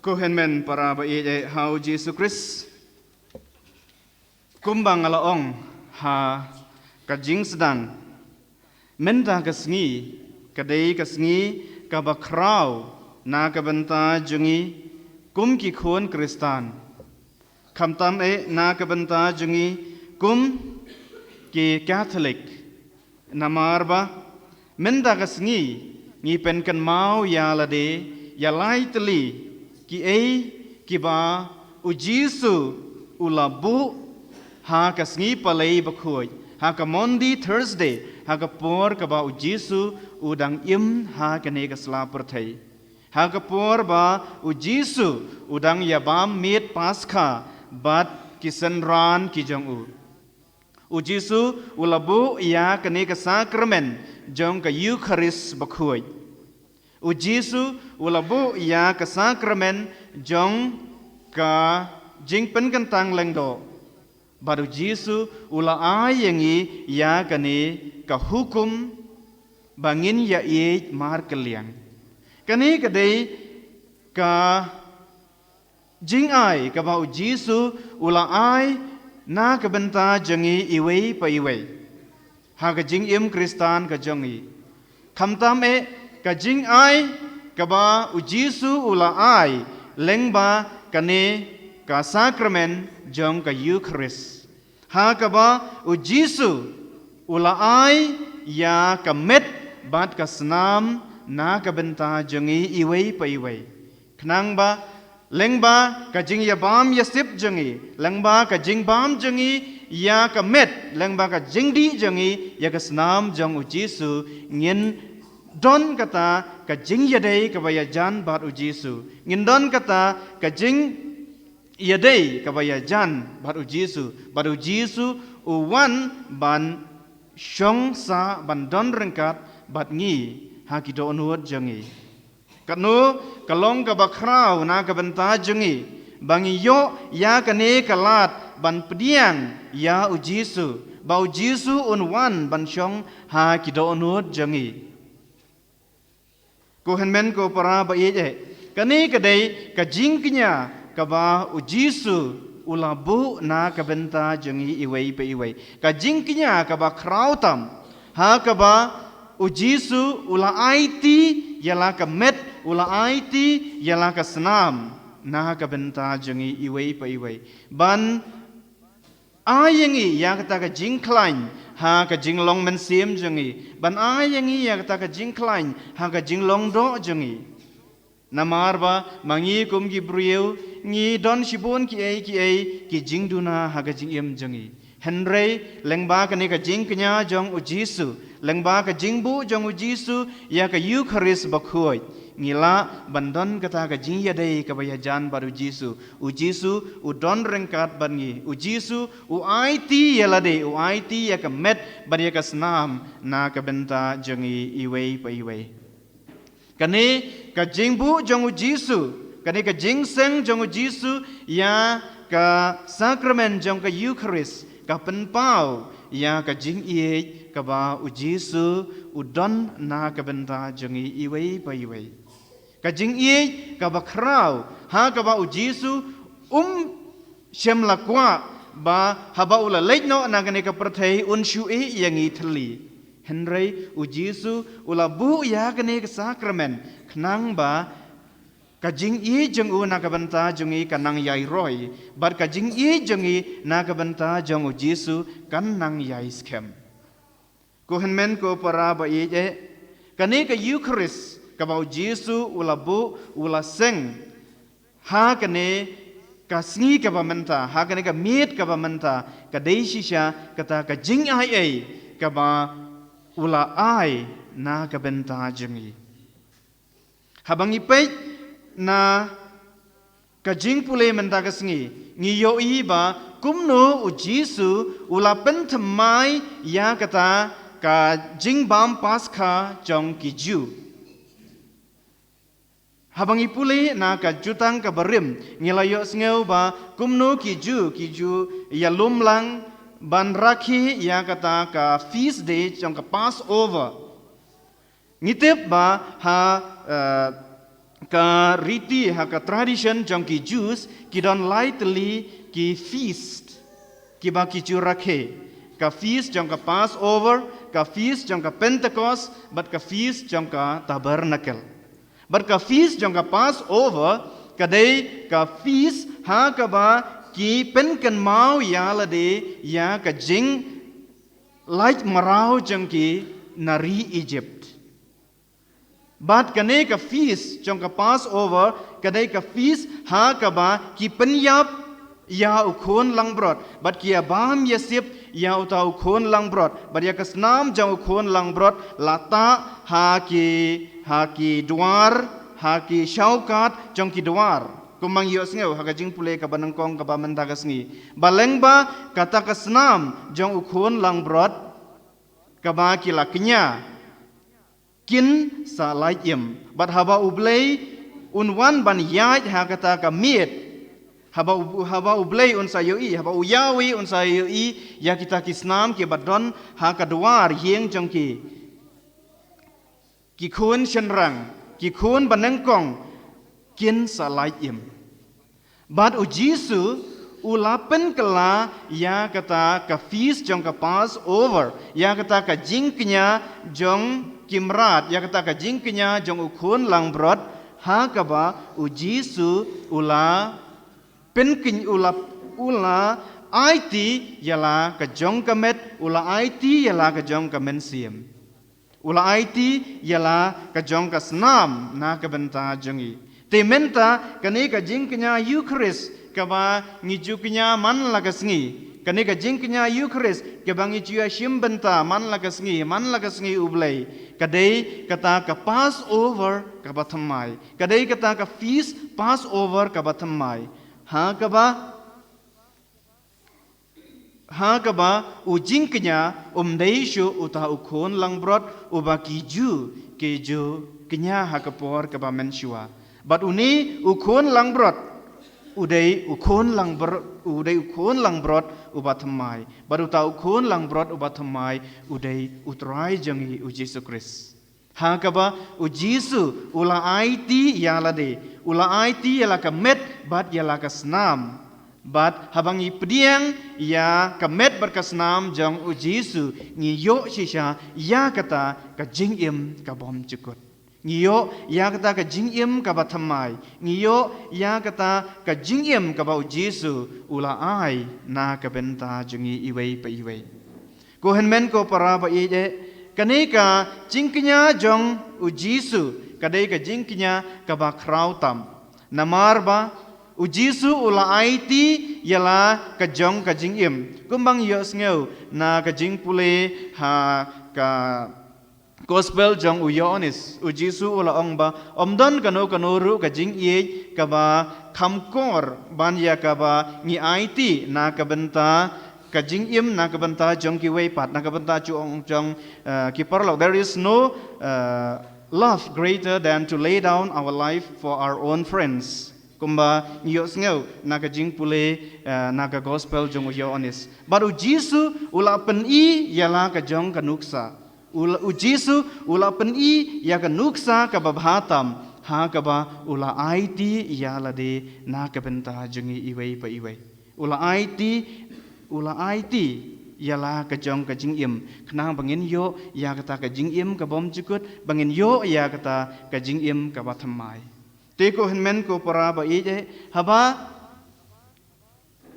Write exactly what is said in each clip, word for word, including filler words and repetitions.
Ko hynmen para ba ïeit ha u Jisu Khrist. Kumba nga la ong ha ka jingsdang, mynta ka sngi ka dei ka sngi kaba khraw na ka bynta jong ngi kum ki khun Khristan. Khamtam eh na ka bynta jong ngi kum ki Katholik. Namar ba mynta ka sngi ngi pynkynmaw ïa lade ïa lai tylli kiei kiba u Jisu u la buh ha ka sngi Palei Bakhuid, ha ka Maundy Thursday, ha ka por kaba u Jisu u dang im ha kane ka sla pyrthei, ha ka por ba u Jisu u dang ïabam miet Paskha bad ki synran ki jong u. U Jisu u la buh ïa kane ka sakramen jong ka Eukharist Bakhuid. U Jisu u la buh ïa ka sakramen jong ka jingpynkyntang lyngdoh. Bad u Jisu u la ai ïa ngi ïa kane ka hukum ba ngin ïa ïeit markylliang. Kane ka dei ka jingai kaba u Jisu u la ai na ka bynta jong ngi iwei pa iwei ha ka jingim Khristan ka jong ngi. Khamtam eh ka jingai kaba u Jisu u la ai lyngba kane ka sakramen jong ka Eukharist, ha kaba u Jisu u la ai ïa ka met bad ka snam na ka bynta jong ngi iwei pa iwei. Khnang ba lyngba ka jingïabam ïasip jong ngi, lyngba ka jingbam jong ngi ïa ka met, lyngba ka jingdih jong ngi ïa ka snam jong u Jisu, ngin don kata ka jingïadei kaba ïajan bad u Jisu. Ngin don kata ka jingïadei kaba ïajan bad u Jisu, bad u Jisu u wan ban shong sah, ban don ryngkat bad ngi ha ki dohnud jong ngi. Katno ka long kaba khraw na ka bynta jong ngi ba ngi ïoh ïa kane ka lad ban pdiang ïa u Jisu, ba u Jisu un wan ban shong ha ki dohnud jong ngi. Ko hynmen ko para ba ïeit eh, kane ka dei ka jingkñia kaba u Jisu u la buh na ka bynta jong ngi iwei pa iwei. Ka jingkñia kaba khraw tam, ha kaba u Jisu u la aiti ïa la ka met, u la aiti ïa la ka snam na ka bynta jong ngi iwei pa iwei. Ban ai ïa ngi ïa kata ka jingkhlaiñ ha ka jinglong mynsiem jong ngi. Ban ai ïa ngi ïa kata ka jingkhlaiñ ha ka jinglong doh jong ngi. Namar ba ma ngi kum ki briew ngi don shibun kiei kiei ki jingduna ha ka jingim jong ngi. Hynrei lyngba kane ka jingkñia jong u Jisu, lyngba ka jingbuh jong u Jisu ïa ka Eukharist Bakhuid, ngi lah ban don kata ka jingïadei kaba ïajan bad u Jisu. U Jisu u don ryngkat bad ngi. U Jisu u aiti ïa lade, u aiti ïa ka met bad ïa ka snam na ka bynta jong ngi iwei pa iwei. Kane ka jingbuh jong u Jisu, kane ka jingseng jong u Jisu ïa ka sakramen jong ka Eukharist, ka pynpaw ïa ka jingïeit kaba u Jisu u don na ka bynta jong ngi iwei pa iwei. Ka jingïeit kaba khraw ha kaba u Jisu um shym la kwah ba haba u la leit noh na kane ka pyrthei un shu ïeh ïa ngi thylli. Hynrei u Jisu u la buh ïa kane ka sakramen khnang ba ka jingïeit jong u na ka bynta jong ngi kan nang ïai roi, bad ka jingïeit jong ngi na ka bynta jong u Jisu kan nang ïai skhem. Ko hynmen ko para ba ïeit eh, kane ka Eukharist kaba u Jisu u la buh, u la seng ha kane ka sngi kaba mynta, ha kane ka miet kaba mynta, ka dei shisha kata ka jingaiei kaba u la ai na ka bynta jong ngi. Haba ngi peit na ka jingpule mynta ka sngi, ngi ïohi ba kumno u Jisu u la pynthymmai ïa kata ka jingbam Paskha jong ki Jiw. Haba ngi pule na ka Jutang ka barim, ngi la ïohsngew ba kumno ki Jiw, ki Jiw ïalum lang ban rakhe ïa kata ka feast day jong ka Passover. Ngi tip ba ha, eh, ka riti ha ka tradition jong ki Jews, ki don lai tylli ki feast kiba ki ju rakhe. Ka feast jong ka Passover, ka feast jong ka Pentecost, bad ka feast jong ka Tabernacle. Bad ka feast jong ka Passover ka dei ka feast ha kaba ki pynkynmaw ïa lade ïa ka jinglait mraw jong ki na ri Egypt. Bad kane ka feast jong ka Passover ka dei ka feast ha kaba ki pynïap ïa u khun langbrot, bad ki ïa bam ïa sip ïa uta u khun langbrot, bad ïa ka snam jong u khun langbrot la tah ha ki, ha ki dwar, ha ki shawkat jong ki dwar. Kumba ngi ïohsngew ha ka jingpule kaba nyngkong kaba mynta ka sngi. Ba lyngba kata ka snam jong u khun langbrot kaba ki la kñia, kin sa lait im. Bad haba U Blei un wan ban ïaid ha kata ka miet, haba U, haba U Blei un sa ïohi, haba u Yahweh un sa ïohi ïa kita ki snam kiba don ha ka dwar ïing jong ki, ki khun shynrang, ki khun banyngkong, kin sa lait im. Bad U Jisu u la pynkylla ïa kata ka feast jong ka Passover, ïa kata ka jingkñia jong ki mrad, ïa kata ka jingkñia jong u khun langbrot, ha kaba U Jisu u la pynkñi-, u la, u la aiti ïa la ka jong ka met, u la aiti ïa la ka jong ka mynsiem. U la aiti ïa la ka jong ka snam na ka bynta jong ngi. Te mynta kane ka jingkñia Eucharist kaba ngi ju kñia man la ka sngi, kane ka jingkñia Eucharist kaba ngi ju ïa shim bynta man la ka sngi, man la ka sngi U Blei, ka dei kata ka Passover kaba thymmai, ka dei kata ka feast Passover kaba thymmai. Ha kaba Ha kaba u jingkñia um dei shuh uta u khun langbrot uba ki Jiw ki ju kñia ha ka por kaba mynshuwa. Bad une u khun langbrot u dei u khun langbrot, u dei u khun langbrot uba thymmai. Bad uta u khun langbrot uba thymmai u dei U Trai jong ngi U Jisu Khrist. Ha kaba U Jisu u la aiti ïa lade, u la aiti ïa la ka met bad ïa la ka snam. Bad haba ngi pdiang ïa ka met bad ka snam jong U Jisu, ngi ïoh shisha ïa kata ka jingim ka bymjukut. Ngi ïoh ïa kata ka jingim kaba thymmai. Ngi ïoh ïa kata ka jingim kaba U Jisu u la ai na ka bynta jong ngi iwei pa iwei. Ko hynmen ko para ba ïeit, kane ka jingkñia jong U Jisu ka dei ka jingkñia kaba khraw tam. Namar ba U Jisu u la aiti ïa la ka jong ka jingim. Kumba ngi ïohsngew na ka jingpule ha ka Gospel jong u Ïoannis, U Jisu u la ong ba ym don kano kano ruh ka jingïeit kaba kham kor ban ïa kaba ngi aiti na ka bynta ka jingim, na ka bynta jong kiwei pat, na ka bynta jong, jong, eh, ki paralok. There is no, eh, love greater than to lay down our life for our own friends. Kumba ngi ïohsngew na ka jingpule, eh, na ka Gospel jong u Ïoannis. Bad U Jisu u la pyni ïa la ka jong ka nuksa. U la, U Jisu u la pyni ïa ka nuksa kaba bha tam, ha kaba u la aiti ïa lade na ka bynta jong ngi iwei pa iwei. U la aiti, u la aiti ïa la ka jong ka jingim, khnang ba ngin ïoh ïa kata ka jingim ka bymjukut, ba ngin ïoh ïa kata ka jingim kaba thymmai. Te ko hynmen ko para ba ïeit, haba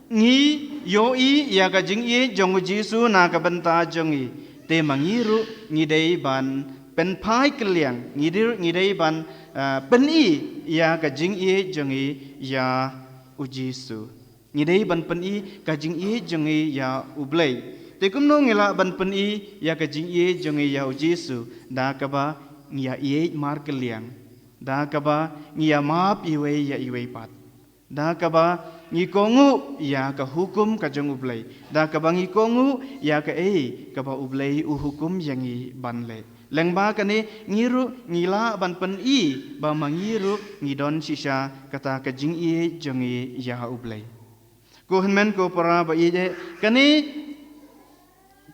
ngi ïohi ïa ka jingïeit jong U Jisu na ka bynta jong ngi, te ma ngi ruh ngi dei ban pynphai kylliang, ngi dei, ngi dei ban, eh, pyni ïa ka jingïeit jong ngi ïa U Jisu. Ngi dei ban pyni ka jingïeit jong ngi ïa U Blei. Te kumno ngi lah ban pyni ïa ka jingïeit jong ngi ïa U Jisu? Da kaba ngi ïa ïeit markylliang, da kaba ngi ïa map iwei ïa iwei pat, da kaba ngi kohnguh ïa ka hukum ka jong U Blei, da kaba ngi kohnguh ïa kaei kaba U Blei u hukum ïa ngi ban leh. Lyngba kane ngi ruh ngi lah ban pyni ba ma ngi ruh ngi don shisha kata ka jingïeit jong ngi ïa U Blei. Ko hynmen ko para ba ïeit, kane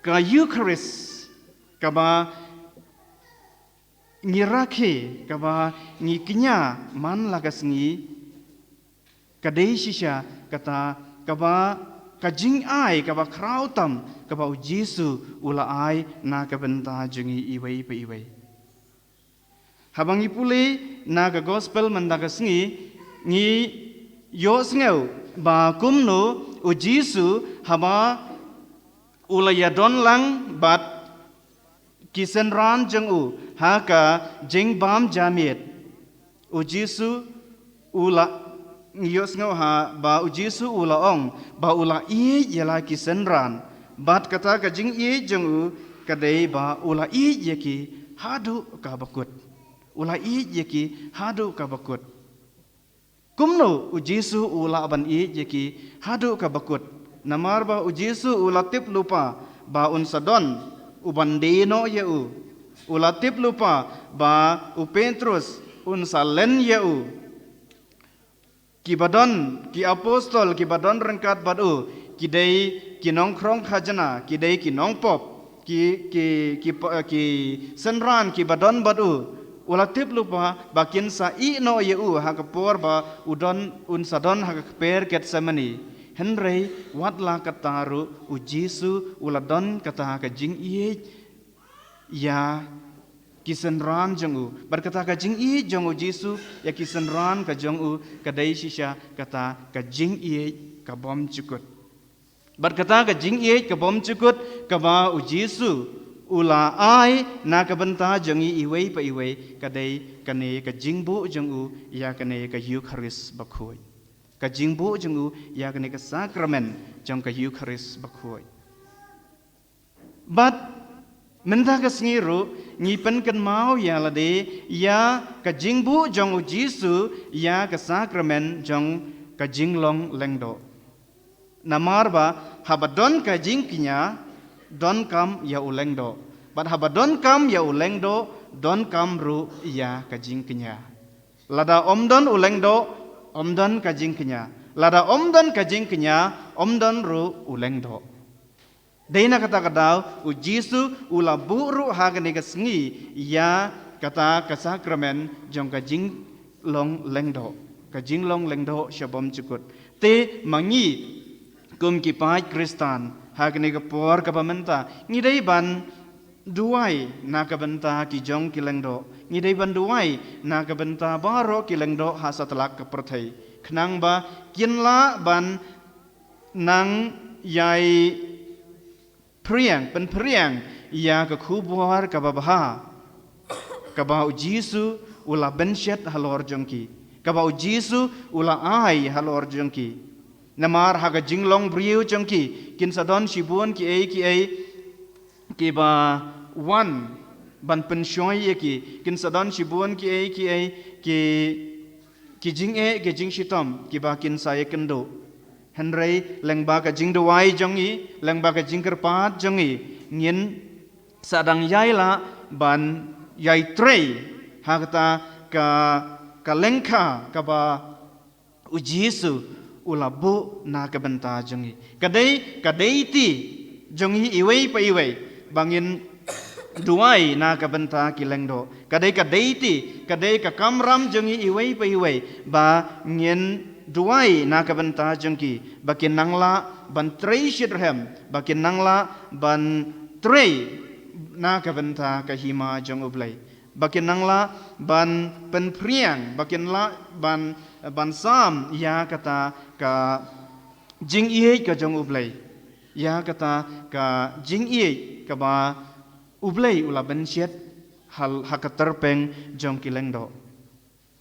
ka Eucharist kaba ngi rakhe, kaba ngi kñia man la ka sngi, ka dei shisha kata kaba ka jingai kaba khraw tam kaba u Jisu u la ai na ka bynta jong ngi iwei pa iwei. Haba ngi pule na ka gospel mynta ka sngi, ngi ïohsngew ba kumno u Jisu haba u la ïadon lang bad ki synran jong u ha ka jingbam jamiet. U Jisu u la, ngi ïohsngew ha ba u Jisu u la ong ba u la ïeit ïa la ki synran. Bad kata ka jingïeit jong u ka dei ba u la ïeit ïa ki haduh kaba kut. U la ïeit ïa ki haduh kaba kut. Kumno u Jisu u lah ban ïeit ïa ki haduh kaba kut? Namar ba u Jisu u la tip lypa ba un sa don uban die noh ïa u. U la tip lypa ba u Petrus un sa len ïa u. Kiba don, ki apostol kiba don ryngkat bad u, ki dei ki nongkhrong khajna, ki dei ki nongpop, ki, ki, ki, pa- ki synran kiba don bad u. U la tip lypa ba kin sa ïeh noh ïa u ha ka por ba u don, un sa don ha ka kper Gethsemane. Hynrei wat la katta ruh u Jisu u la don kata ka jingïeit ïa ki synran jong u. Bad kata ka jingïeit jong u Jisu ïa ki synran ka jong u ka dei shisha kata ka jingïeit ka bym jukut. Bad kata ka jingïeit ka bym jukut kaba u Jisu u la ai na ka bynta jong ngi iwei pa iwei ka dei kane ka jingbuh jong u ïa kane ka Eukharist bakhuid. Ka jingbuh jong u ïa kane ka sakramen jong ka Eukharist bakhuid. Bad mynta ka sngi ruh ngi pynkynmaw ïa lade ïa ka jingbuh jong u Jisu ïa ka sakramen jong ka jinglong lyngdoh. Namar ba haba don ka jingkñia, donkam ïa u lyngdoh. Bad haba donkam ïa u lyngdoh, donkam ruh ïa ka jingkñia. Lada ym don u lyngdoh, ym don ka jingkñia. Lada ym don ka jingkñia, ym don ruh u lyngdoh. Dei na kata ka daw u Jisu u la buh ruh ha kane ka sngi ïa kata ka sakramen jong ka jinglong lyngdoh, ka jinglong lyngdoh sha bym jukut. Te ma ngi kum ki paid Khristan ha kane ka por kaba mynta ngi dei ban duwai na ka bynta ki jong ki lyngdoh, ngi dei ban duwai na ka bynta baroh ki lyngdoh ha satlak ka pyrthei, khnang ba kin lah ban nang ïai phriang, pynphriang ïa ka khubor kaba bha kaba u Jisu u la bynshet halor jong ki, kaba u Jisu u la ai halor jong ki. Namar ha ka jinglong briew jong ki kin sa don shibun kiei kiei kiba wan ban pynshoi ïa ki, kin sa don shibun kiei kiei ki, ki jingeh, ki jingshitom kiba kin sa ïakynduh. Hynrei lyngba ka jingduwai jong ngi, lyngba ka jingkyrpad jong ngi, ngin sa dang ïai lah ban ïai trei ha kata ka, ka lyngkha kaba u Jisu u la buh na ka bynta jong ngi. Ka dei, ka dei ti jong ngi iwei pa iwei ba ngin duwai na ka bynta ki lyngdoh. Ka dei, ka dei ti, ka dei ka kamram jong ngi iwei pa iwei ba ngin duwai na ka bynta jong ki, ba kin nang lah ban trei shitrhem, ba kin nang lah ban trei na ka bynta ka hima jong U Blei, ba kin nang lah ban pynphriang, ba kin lah ban, ban sam ïa kata ka jingïeit ka jong U Blei, ïa kata ka jingïeit kaba U Blei u la bynshet hal ha ka tyrpeng jong ki lyngdoh.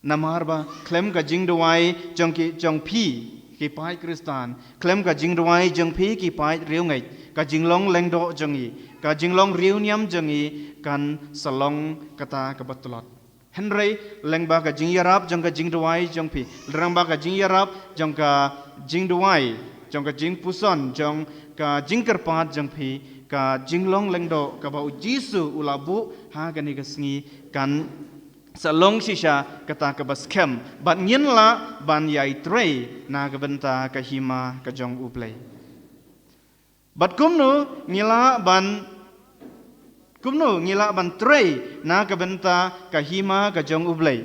Namar ba khlem ka jingduwai jong ki, jong phi ki paid Khristan, khlem ka jingduwai jong phi ki paid riewngeit, ka jinglong lyngdoh jong ngi, ka jinglong riewniam jong ngi kan sa long kata kaba tlot. Hynrei lyngba ka jingïarap jong ka jingduwai jong phi, lyngba ka jingïarap jong ka jingduwai, jong ka jingpuson, jong ka jingkyrpad jong phi, ka jinglong lyngdoh kaba u Jisu u la buh ha kane ka sngi kan sa long shisha kata kaba skhem, bad ngin lah ban ïai trei na ka bynta ka hima ka jong U Blei. Bad kumno ngi lah ban Kumno ngi lah ban trei na ka bynta ka hima ka jong U Blei?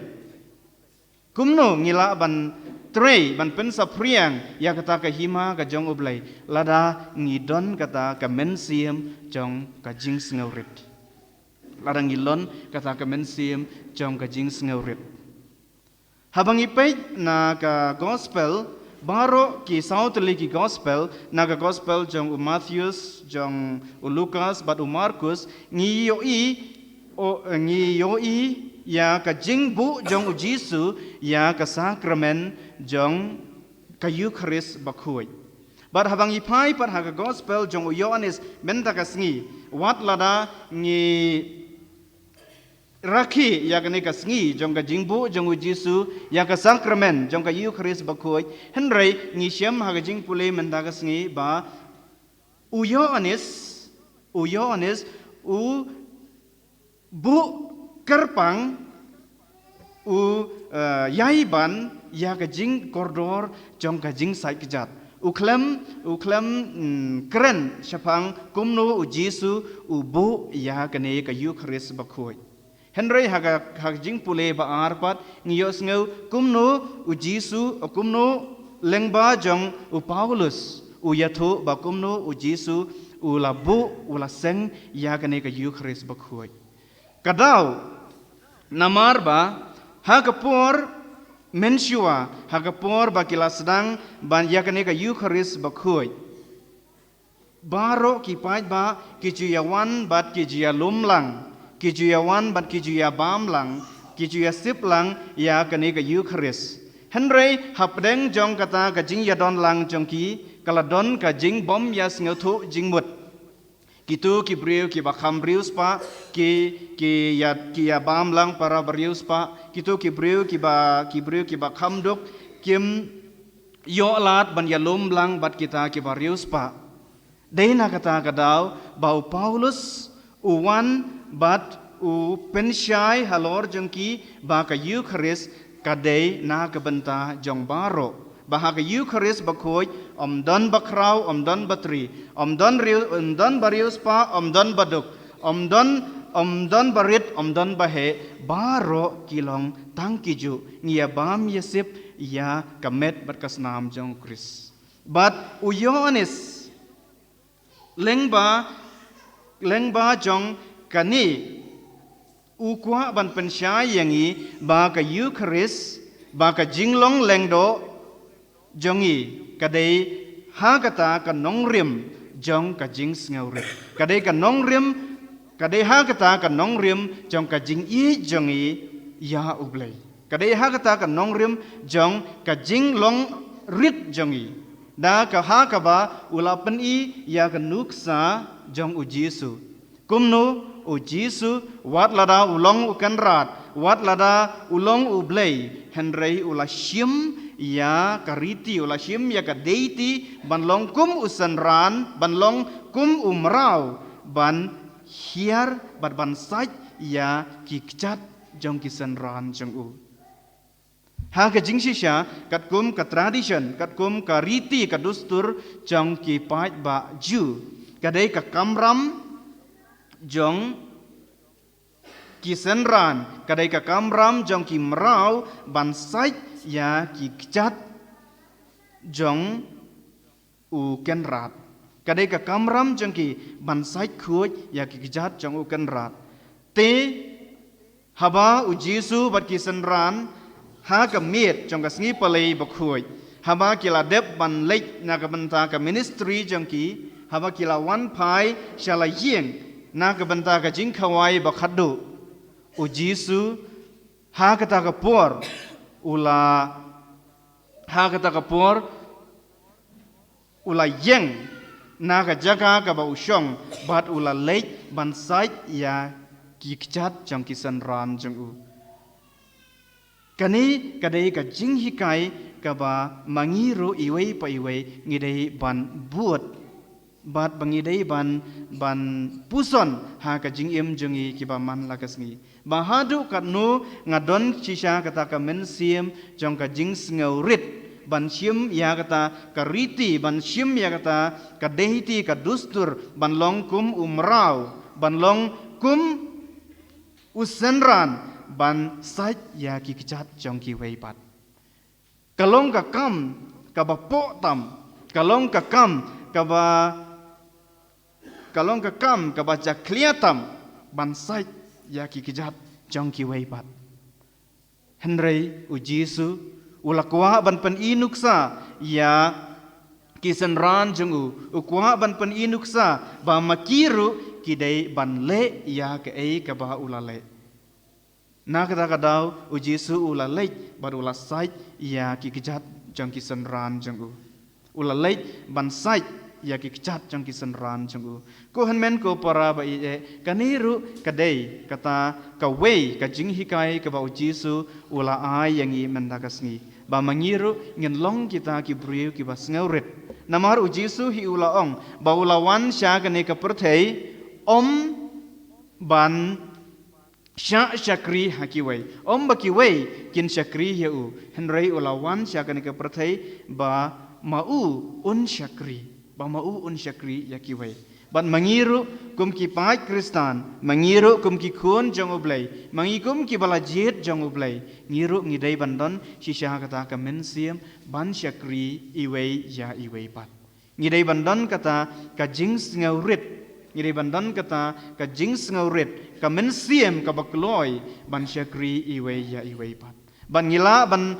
Kumno ngi lah ban trei, ban pynsaphriang ïa kata ka hima ka jong U Blei? Lada ngi don kata ka mynsiem jong ka jingsngewrit. Lada ngi don kata ka mynsiem jong ka jingsngewrit. Haba ngi peit na ka gospel, baroh ki saw tylli ki gospel, na ka gospel jong u Mathius, jong u Lukas, bad u Markus, ngi ïohi, o, ngi ïohi ïa ka jingbuh jong u Jisu ïa ka sakramen jong ka Eukharist bakhuid. Bad haba ngi phai pat ha ka gospel jong u Ïoannis mynta ka sngi, wat lada ngi rakhe ïa kane ka sngi jong ka jingbuh jong u Jisu ïa ka sakramen jong ka Eukharist bakhuid, hynrei ngi shem ha ka jingpule mynta ka sngi ba u Ïoannis, u Ïoannis u buh kyrpang, u, eh, ïai ban ïa ka jingkordor jong ka jingsait kjat. U khlem, u khlem, mm, kren shaphang kumno u Jisu u buh ïa kane ka Eukharist bakhuid. Hynrei ha ka, ha ka jingpule ba ar pat ngi ïohsngew kumno u Jisu, kumno lyngba jong u Paulus u ïathuh ba kumno u Jisu u la buh, u la seng ïa kane ka Eukharist bakhuid. Ka daw, namar ba ha ka por mynshuwa, ha ka por ba ki la sdang ban ïa kane ka Eukharist bakhuid, baroh ki paidbah ki ju ïawan bad ki ju ïalum lang, ki ju ïawan bad ki ju ïabam lang, ki ju ïasip lang ïa kane ka Eukharist. Hynrei hapdeng jong kata ka jingïadon lang jong ki, ka la don ka jingbym ïasngewthuh jingmut. Kito ki briew kiba kham riewspah, ki, ki ïa, ki ïabam lang para ba riewspah. Kito ki briew kiba, ki briew kiba kham duk, kim ïoh lad ban ïalum lang bad kita kiba riewspah. Dei na kata ka daw ba u Paulus u wan bad u pynshai halor jong ki ba ka Eukharist ka dei na ka bynta jong baroh. Ba ha ka Eukharist bakhuid, ym don bakhraw, ym don batri, ym don riew, ym don ba riewspah, ym don baduk, ym don, ym don barit, ym don baheh, baroh ki long tang kijuh, ngi ïabam ïasip ïa ka met bad ka snam jong u Khrist. Bad u Ïoannis, lyngba, lyngba jong kane, u kwah ban pynshai ïa ngi ba ka Eukharist, ba ka jinglong lyngdoh jong ngi, ka dei ha kata ka nongrim jong ka jingsngewrit. Ka dei ka nongrim, ka dei ha kata ka nongrim jong ka jingïeit jong ngi ïa U Blei. Ka dei ha kata ka nongrim jong ka jinglong rit jong ngi. Da ka ha kaba u la pyni ïa ka nuksa jong u Jisu. Kumno u Jisu, wat lada u long u Kynrad, wat lada u long U Blei, hynrei u la shim ïa ka riti, u la shim ïa ka deiti, ban long kum u synran, ban long kum u mraw, ban hiar bad ban sait ïa ki kjat jong ki synran jong u. Ha ka jingshisha, katkum ka tradition, katkum ka riti ka dustur jong ki paidbah Jiw, ka dei ka kamram jong ki synran, ka dei ka kamram jong ki mraw ban sait ïa ki kjat jong u Kynrad. Ka dei ka kamram jong ki ban sait khuid ïa ki kjat jong u Kynrad. Te haba u Jisu bad ki synran ha ka miet jong ka sngi Palei bakhuid, haba ki la dep ban leit na ka bynta ka ministry jong ki, haba ki la wan phai sha la ïing na ka bynta ka jingkhawai bakhadduh, u Jisu ha kata ka por u la, ha kata ka por u la ïeng na ka jaka kaba u shong, bad u la leit ban sait ïa ki kjat jong ki synran jong u. Kane ka dei ka jinghikai kaba ma ngi ruh iwei pa iwei ngi dei ban bud, bad ba ngi dei ban, ban puson ha ka jingim jong ngi kiba man la ka sngi. Ba haduh katno nga don shisha kata ka mynsiem jong ka jingsngewrit ban shim ïa kata ka riti, ban shim ïa kata ka deiti ka dustur, ban long kum u mraw, ban long kum u synran ban sait ïa ki kjat jong kiwei pat. Ka long ka kam kaba poh tam, ka long ka kam kaba ka long ka kam kaba jakhlia tam ban sait ïa ki kjat jong kiwei pat. Hynrei u Jisu u la kwah ban pyni nuksa ïa ki synran jong u, u kwah ban pyni nuksa ba ma ki ruh ki dei ban leh ïa kaei kaba u la leh. Na kata ka daw u Jisu u la leit bad u la sait ïa ki kjat jong ki synran jong u. U la leit ban sait ïa ki kjat jong ki synran jong u. Ko hynmen ko para ba ïeit, kane ruh ka dei kata kawei ka jinghikai kaba u Jisu u la ai ïa ngi mynta ka sngi, ba ma ngi ruh ngin long kita ki briew kiba sngewrit. Namar u Jisu hi u la ong ba u la wan sha kane ka pyrthei ym ban shah shakri ha kiwei, ym ba kiwei kin shakri ïa u. Hynrei u la wan sha kane ka pyrthei ba ma u un shakri, ba ma u un shakri ïa kiwei. Bad ma ngi ruh kum ki paid Khristan, ma ngi ruh kum ki khun jong U Blei, ma ngi kum kiba la jied jong U Blei, ngi ruh ngi dei ban don shisha kata ka mynsiem ban shakri iwei ïa iwei pat. Ngi dei ban don kata ka jingsngewrit, ngi dei ban don kata ka jingsngewrit, ka mynsiem kaba kloi ban shakri iwei ïa iwei pat. Ban ngi lah ban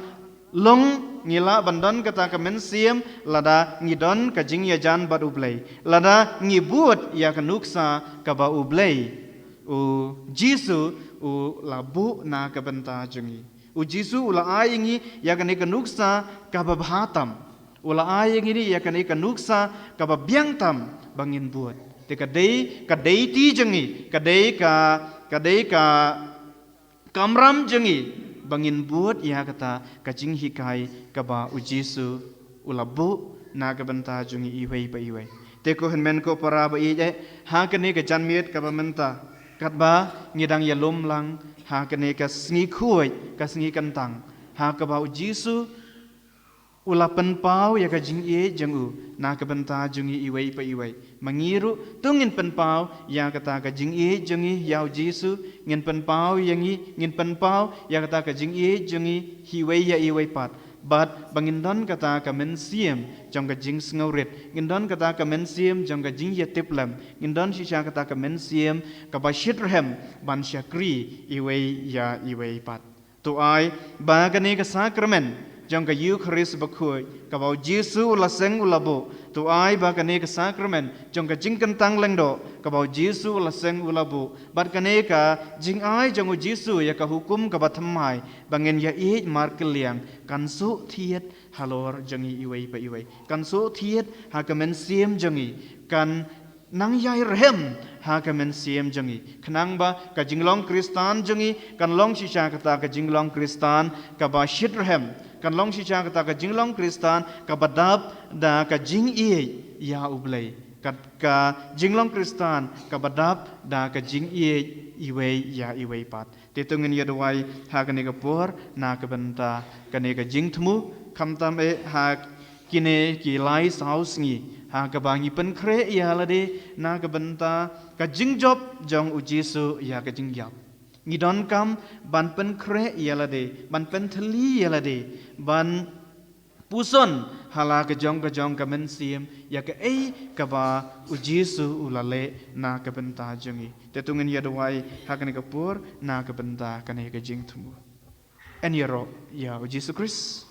long, ngi lah ban don kata ka mynsiem lada ngi don ka jingïajan bad U Blei, lada ngi bud ïa ka nuksa kaba U Blei, u Jisu, u la buh na ka bynta jong ngi. U Jisu u la ai ïa ngi ïa kane ka nuksa kaba bha tam. U la ai ïa ngi ïa kane ka nuksa kaba biang tam ba ngin bud. Te ka dei, ka dei ti jong ngi, ka dei ka, ka dei ka kamram jong ngi ba ngin bud ïa kata ka jinghikai kaba u Jisu u la buh na ka bynta jong ngi iwei pa iwei. Te ko hynmen ko para ba ïeit, ha kane ka janmiet kaba mynta, katba ngi dang ïalum lang ha kane ka sngi khuid, ka sngi kyntang, ha kaba u Jisu u la pynpaw ïa ka jingïeit jong u na ka bynta jong ngi iwei pa iwei. Ma ngi ruh to ngin pynpaw ïa kata ka jingïeit jong ngi ïa u Jisu, ngin pynpaw ïa ngi, ngin pynpaw ïa kata ka jingïeit jong ngi iwei ïa iwei pat. Bad ba ngin don kata ka mynsiem jong ka jingsngewrit, ngin don kata ka mynsiem jong ka jingïatiplem, ngin don shisha kata ka mynsiem kaba shitrhem ban shakri iwei ïa iwei pat. To ai ba kane ka sakramen jong ka Eukharist bakhuid kaba u Jisu u la seng u la buh, to ai ba kane ka sakramen jong ka jingkyntang lyngdoh kaba u Jisu u la seng u la buh, bad kane ka jingai jong u Jisu ïa ka hukum kaba thymmai ba ngin ïaieit markylliang, kan suk thied halor jong ngi iwei pa iwei, kan suk thied ha ka mynsiem jong ngi, kan nang ïai rhem ha ka mynsiem jong ngi, khnang ba ka jinglong Khristan jong ngi kan long shisha kata ka jinglong Khristan kaba shitrhem, kan long shisha kata ka jinglong Khristan kaba dap da ka jingïeit ïa u Blei, ka, ka jinglong Khristan kaba dap da ka jingïeit iwei ïa iwei pat. Te to ngin ïa duwai ha kane ka por na ka bynta kane ka jingthmu, khamtam eh ha kine ki lai saw sngi ha kaba ngi pynkhreh ïa lade na ka bynta ka jingjop jong u Jisu ïa ka jingïap. Ngi donkam ban pynkhreh ïa lade, ban pynthylli ïa lade, ban puson ha la ka jong ka jong ka mynsiem ïa kaei kaba u Jisu u la leh na ka bynta jong ngi. Te to ngin ïa duwai ha kane ka por na ka bynta kane ka jingthmu. Yn ïaroh ïa u Jisu Khrist.